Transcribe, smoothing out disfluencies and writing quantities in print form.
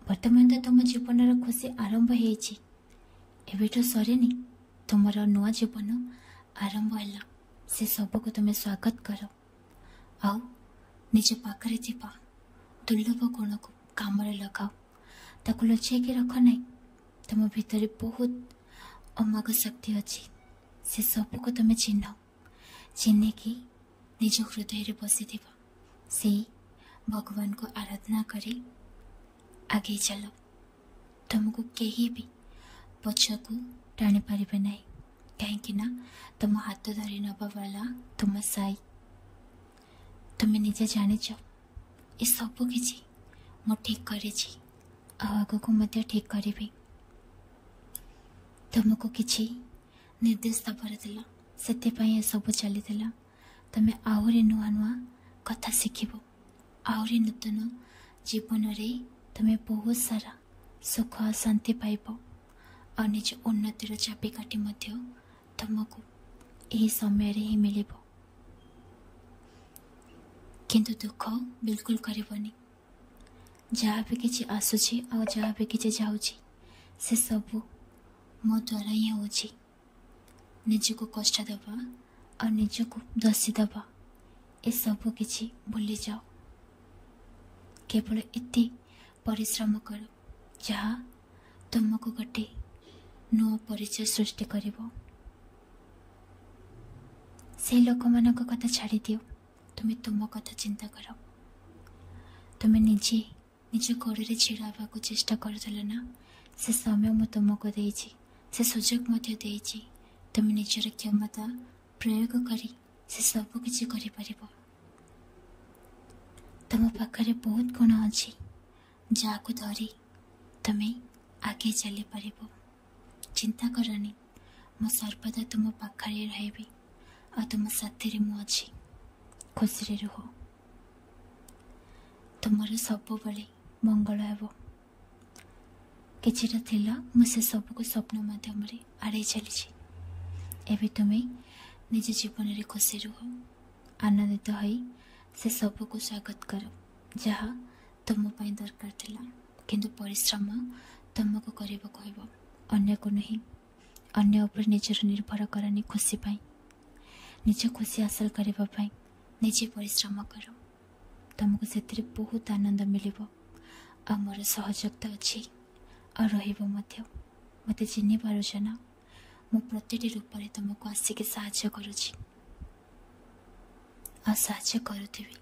ବର୍ତ୍ତମାନ ତ ତୁମ ଜୀବନର ଖୁସି ଆରମ୍ଭ ହେଇଛି, ଏବେଠୁ ସରିନି। ତୁମର ନୂଆ ଜୀବନ ଆରମ୍ଭ ହେଲା, ସେ ସବୁକୁ ତୁମେ ସ୍ୱାଗତ କର ଆଉ ନିଜ ପାଖରେ ଥିବା ଦୁର୍ଲଭ ଗୁଣକୁ କାମରେ ଲଗାଅ। ତାକୁ ଲୁଚେଇକି ରଖ ନାହିଁ। ତୁମ ଭିତରେ ବହୁତ ଅମାଗ ଶକ୍ତି ଅଛି, ସେ ସବୁକୁ ତୁମେ ଚିହ୍ନ, ଚିହ୍ନିକି ନିଜ ହୃଦୟରେ ବସିଥିବା ସେଇ ଭଗବାନଙ୍କୁ ଆରାଧନା କରି ଆଗେଇ ଚାଲ। ତୁମକୁ କେହି ବି ପଛକୁ ଟାଣିପାରିବେ ନାହିଁ, କାହିଁକି ନା ତୁମ ହାତ ଧରି ନେବା ବାଲା ତୁମ ସାଇ। ତୁମେ ନିଜେ ଜାଣିଛ ଏସବୁ କିଛି ମୁଁ ଠିକ୍ କରିଛି ଆଉ ଆଗକୁ ମଧ୍ୟ ଠିକ୍ କରିବି। ତୁମକୁ କିଛି ନିର୍ଦ୍ଦେଶ ଦେବାର ଥିଲା, ସେଥିପାଇଁ ଏସବୁ ଚାଲିଥିଲା। ତୁମେ ଆହୁରି ନୂଆ ନୂଆ କଥା ଶିଖିବ, ଆହୁରି ନୂତନ ଜୀବନରେ ତୁମେ ବହୁତ ସାରା ସୁଖ ଶାନ୍ତି ପାଇବ ଆଉ ନିଜ ଉନ୍ନତିର ଚାବିକାଠି ମଧ୍ୟ ତୁମକୁ ଏହି ସମୟରେ ହିଁ ମିଳିବ। କିନ୍ତୁ ଦୁଃଖ ବିଲକୁଲ କରିବନି। ଯାହା ବି କିଛି ଆସୁଛି ଆଉ ଯାହା ବି କିଛି ଯାଉଛି, ସେସବୁ ମୋ ଦ୍ୱାରା ହିଁ ହେଉଛି। ନିଜକୁ କଷ୍ଟ ଦେବା ଆଉ ନିଜକୁ ଦୋଷୀ ଦେବା ଏସବୁ କିଛି ଭୁଲିଯାଅ। କେବଳ ଏତେ ପରିଶ୍ରମ କର ଯାହା ତୁମକୁ ଗୋଟେ ନୂଆ ପରିଚୟ ସୃଷ୍ଟି କରିବ। ସେଇ ଲୋକମାନଙ୍କ କଥା ଛାଡ଼ିଦିଅ, ତୁମେ ତୁମ କଥା ଚିନ୍ତା କର। ତୁମେ ନିଜେ ନିଜ ଗୋଡ଼ରେ ଛିଡ଼ା ହେବାକୁ ଚେଷ୍ଟା କରୁଥିଲ ନା? ସେ ସମୟ ମୁଁ ତୁମକୁ ଦେଇଛି, ସେ ସୁଯୋଗ ମଧ୍ୟ ଦେଇଛି। ତୁମେ ନିଜର କ୍ଷମତା ପ୍ରୟୋଗ କରି ସେ ସବୁ କିଛି କରିପାରିବ। ତୁମ ପାଖରେ ବହୁତ ଗୁଣ ଅଛି ଯାହାକୁ ଧରି ତୁମେ ଆଗେଇ ଚାଲିପାରିବ। ଚିନ୍ତା କରନି, ମୁଁ ସର୍ବଦା ତୁମ ପାଖରେ ରହିବି ଆଉ ତୁମ ସାଥିରେ ମୁଁ ଅଛି। ଖୁସିରେ ରୁହ, ତୁମର ସବୁବେଳେ ମଙ୍ଗଳ ହେବ। କିଛିଟା ଥିଲା, ମୁଁ ସେ ସବୁକୁ ସ୍ୱପ୍ନ ମାଧ୍ୟମରେ ଆଡ଼େଇ ଚାଲିଛି। ଏବେ ତୁମେ ନିଜ ଜୀବନରେ ଖୁସି ରୁହ, ଆନନ୍ଦିତ ହୋଇ ସେ ସବୁକୁ ସ୍ୱାଗତ କର ଯାହା ତୁମ ପାଇଁ ଦରକାର ଥିଲା। କିନ୍ତୁ ପରିଶ୍ରମ ତୁମକୁ କରିବାକୁ ହେବ, ଅନ୍ୟକୁ ନୁହେଁ। ଅନ୍ୟ ଉପରେ ନିଜର ନିର୍ଭର କରନି ଖୁସି ପାଇଁ। ନିଜ ଖୁସି ହାସଲ କରିବା ପାଇଁ ନିଜେ ପରିଶ୍ରମ କର, ତୁମକୁ ସେଥିରେ ବହୁତ ଆନନ୍ଦ ମିଳିବ। ଆଉ ମୋର ସହଯୋଗ ତ ଅଛି ଆଉ ରହିବ ମଧ୍ୟ। ମୋତେ ଚିହ୍ନି ପାରୁଛ ନା? ମୁଁ ପ୍ରତିଟି ରୂପରେ ତୁମକୁ ଆସିକି ସାହାଯ୍ୟ କରୁଛି ଆଉ ସାହାଯ୍ୟ କରୁଥିବି।